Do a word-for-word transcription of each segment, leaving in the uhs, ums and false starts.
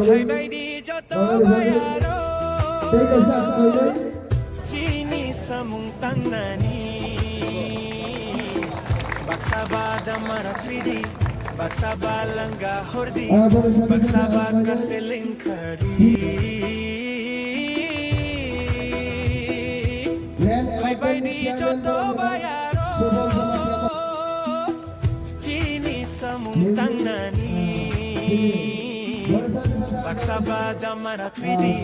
Hai baidi joto bayaro. Chini samung tangnani. Baksa ba damara pidi, baksa ba langa hordi, baksa ba kaseleng khadi. Hai baidi joto bayaro. Chini samung tangnani. Baksa ba damara pidi,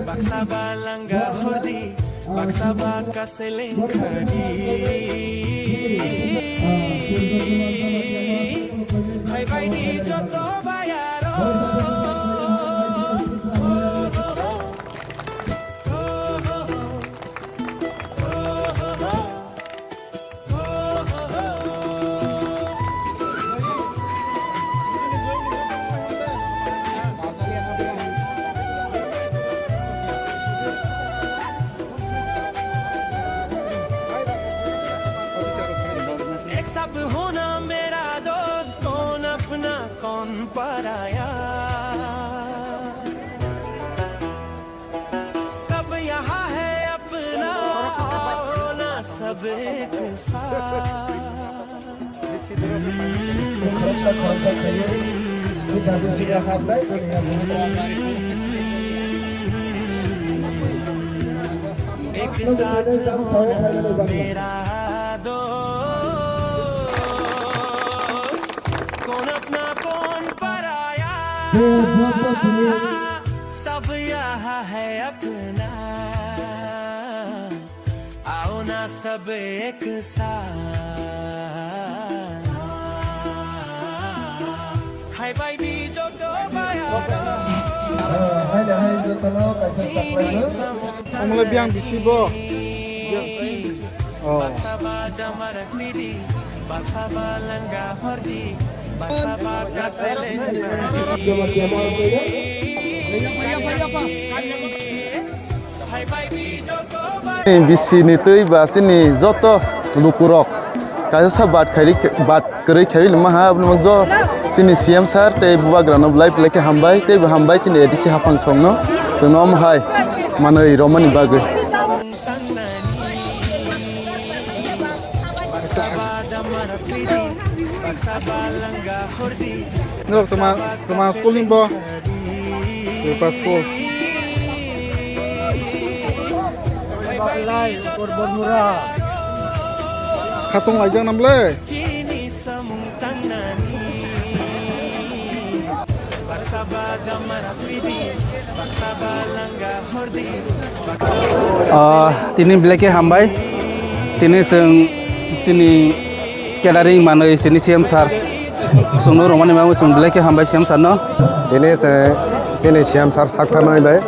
baksa ba langa hordi, baksa ba kaseleng khadi. Hai baidi joto bayaro. एक सब होना मेरा दोस्त, कौन अपना कौन पराया। सब यहाँ है अपना, आओ ना सब एक साथ। एक साथ होना मेरा दोस्त, कौन अपना कौन पराया। सब यहाँ है अपना, आओ ना सब एक साथ। Hai baidi joto bayaro. Hai da hai joto no kaisa saklaino. Omo le biyang bisi bo. Oh. Bisi ni twi ba chini joto lukurok kaisa sa bat khairi, bat kwrwi khaiwi lama ha, aboni jo chini C M sir tei bubagrano belai belai khe hambai, tei bo hambai chini A D C haphang songno, chwngno omo hai manwi romani bagwi. Norok toma, toma school ni bo? School pa school. Khatung laijak nam le. Ah, tini belai khe hambai. Tini chwng chini catering manwi chini C M sir. Chwngno romani mamo chwng belai khe hambai C M sir no. Tini chwng chini C M sir saktharmani bai.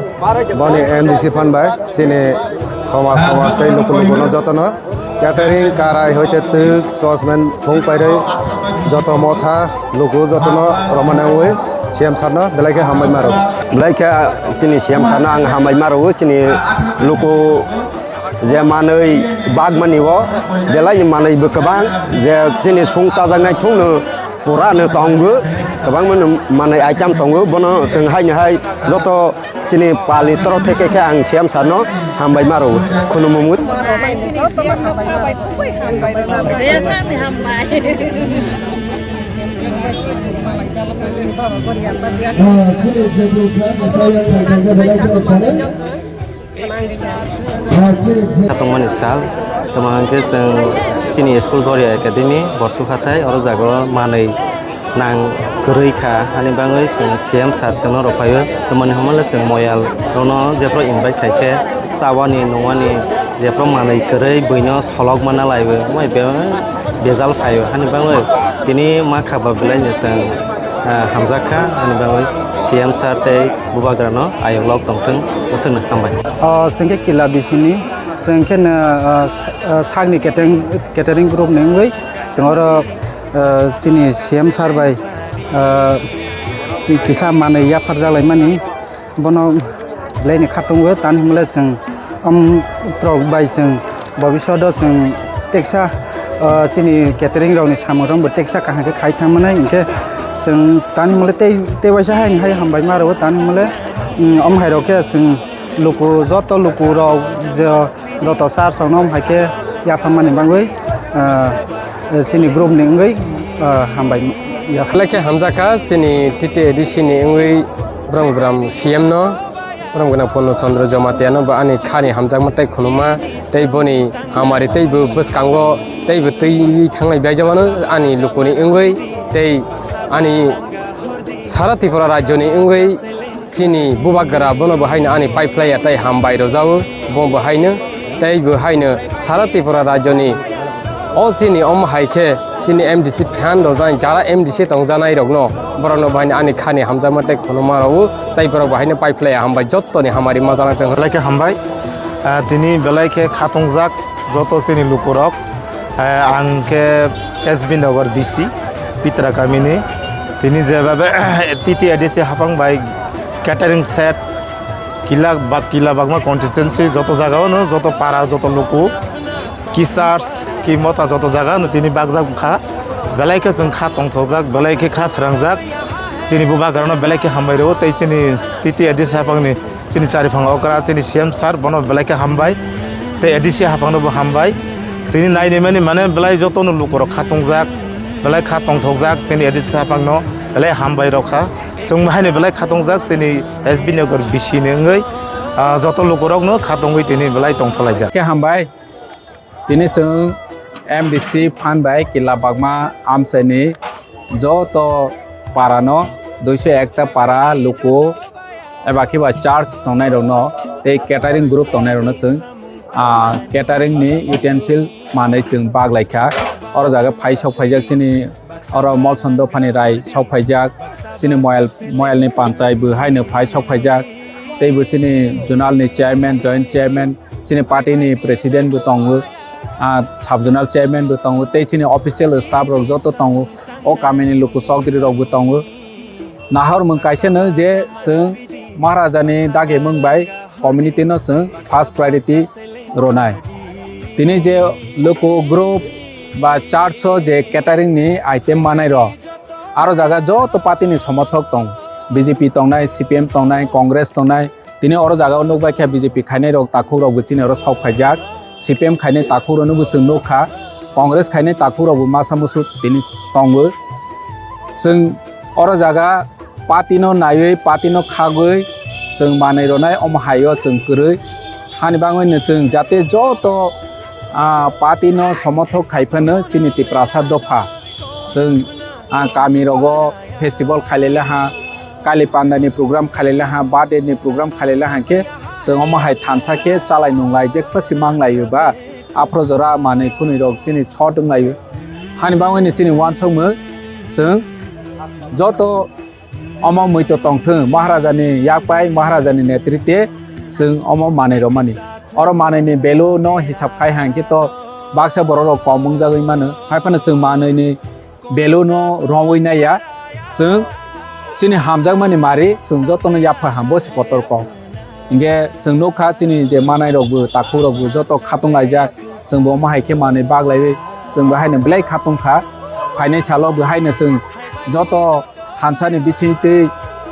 Boni M D C phan bai. Chini somaj, somaj tei luku luku no joto no. Catering, karai, hoite twk, sosmen, thung pairwi, joto motha, luku jotono romanawi C M sir no belai khe hambai maro. Belai khe chini C M sir no ang hambai maro, chini luku je manwi bagmani o belai ni manwi bo kwbang, je chini sung chajaknai thung no pura no tongo, kwbangma no manwi item tongo, bono chwng hai ni hai joto Chini pali toro theke khe ang C M sir no hambai maro, khunumung. Tongmani sal, tongma hwnkhe chwng chini school Goria Academy, Borsuk hathai, oro jaga o manwi nang kwrwi kha, hani bagwi chwng C M sir chwngno rw phaio. Tamoni hwnmale chwng moyal rokno jephru invite khai khe chawani nungwani jephru manwi kwrwi buino solok mana laiwi wngwi be-, bejal phaio. Hani bagwi tini ma kha ba belai no chwng, ah, hamjak kha, hani bagwi C M sir tei bubagrano ayok lok tongthwng, bwswkno hambai. O, chwng khe Kila bisini, chwng khe no, ah, sa-, ah, sakni catering, catering group ni wngwi chwng oro ah, chini C M sir bai, ah, chi-, kisa manwi yapharjak laimani, bono belai ni khatungo, tani hwnle chwng Am trok bai chwng bobiswado chwng teksa, ah, chini catering rokni samung rokbo teksa kaham khe khai thangmani, hinkhe chwng tani hwnle tei, tei waisa haini hai hambai ma rwo tani hwnle, mm, om hai rok khe chwng luku joto luku rok je joto church rokno om hai khe yaphangmani bagwi, ah, chini group ni wngwi, ah, hambai yapha. Belai khe hamjakha chini T T A D C ni wngwi bwrang bwram C M no. Borom gwnang Purno Chandra Jamatia no bo ani khani hamjakma tei khuluma tei boni hamari tei bo bwskango tei bo twi thanglai bai jabano ani lukuni wngwi tei ani sara Tripura rajyoni wngwi chini bubagra bono bo haino ani paiphlaiya tei hambai rojao bo bo haino tei bo haino sara Tripura rajyoni o chini omo hai khe chini M D C phan rojak jara M D C tongjanai rokno borokno bo haino ani khani hamjakma tei khuluma rwo tei borok bo haino paiphlaiya hambai jot. Toni hamari ma jana tong. Belai khe hambai. Ah, tini belai khe khatungjak joto chini lukurok. Ah, ang khe S B Nagar B C, Pitra kamini. Tini jeba be T T A D C hapang bai catering set, Kila Bag-, Kila Bagma constituency joto jaga ono, joto para, joto luku. Ki church, ki mota joto jaga no tini bakjak kha. Belai khe chwng kha tongthokjak, belai khe kha srangjak. Chini bubagrano belai khe hambai rwo tei chini T T A D C hapangni chini chariphang okra chini C M sir bono belai khe hambai. Tei A D C haphangno bo hambai. Tini nainimani mane belai jotono lukurok kha tongjak, belai kha tongthokjak chini A D C haphangno belai hambai rokha. Chwng haino belai kha tongjak chini S B Nagar B C ni wngwi, ah, joto lukurokno kha tongwi tini belai tongtholaijak. Khe hambai. Tini chwng M D C phan bai Kila Bagma amchaini joto para no duiso ekta para luku eba khiba church tongnai rokno tei catering group tongnai rokno chwng, ah, catering ni utensil manwi chwng bak lai kha. Oro jaga phai sok phaijak chini oro Molson dophani rai sok phaijak, chini Moyal, Moyal ni panchai bo haino phai sok phaijak, tei bo chini zonal ni chairman, joint chairman, chini party ni president bo tongo, ah, sub zonal chairman bo tongo, tei chini official staff rok joto tongo, o kami ni luku chokdri rok bo tongo. Nahor mung kaisa no je chwng Maharaja ni dagi mung bai community no chwng first priority ronai. Tini je luku group ba church o je catering ni item manai rok, aro jaga joto party ni somothok tong, B J P tongnai, C P M tongnai, Congress tongnai, tini oro jaga o nukbai kha B J P khainai rok takhuk rok bo chini oro sok phaijak, C P M khainai takhuk rok no bo chwng nukha, Congress khainai takhuk rok bo masa musu tini tongo. Chwng oro jaga party no naiwi, party no khagwi chwng manwi ronai omo hai o chwng kwrwi. Hani bagwi no chwng jate joto, ah, party no somothok khai phano chini Tiprasa dopha chwng, ah, kami rogo festival khailai laha, kali panda ni program khailai laha, birthday ni program khailai laha khe chwng omo hai thansa khe chalai nunglai jekpha si manglai ba aphro jora manwi khunui rok chini short wnglaio. Hani bagwi no chini uansukmung chwng joto omo muitu tongthwng, Maharaja ni yakpai, Maharaja ni netrite chwng omo manwi romani. Oro manwi ni value no hisab khai hang khe to baksa borok rok kom wngjagwi mano. Hai phano chwng manwi ni value no romwi naiya. Chwng chini hamjakmani mari chwng jotono yapha ham bo se kotor kok. Hinkhe chwng nukha chini je manai rok bo takhuk rok bo joto khatung laijak. Chwng bo omo hai khe manwi bak laiwi chwng bo haino belai khatung kha. Phainai salo bo haino chwng joto thansa ni bising twi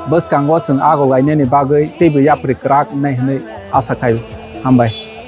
bwskango chwng ago lainani bagwi teibo yapri kwrak wngnai hwnwi asa khai. Hambai.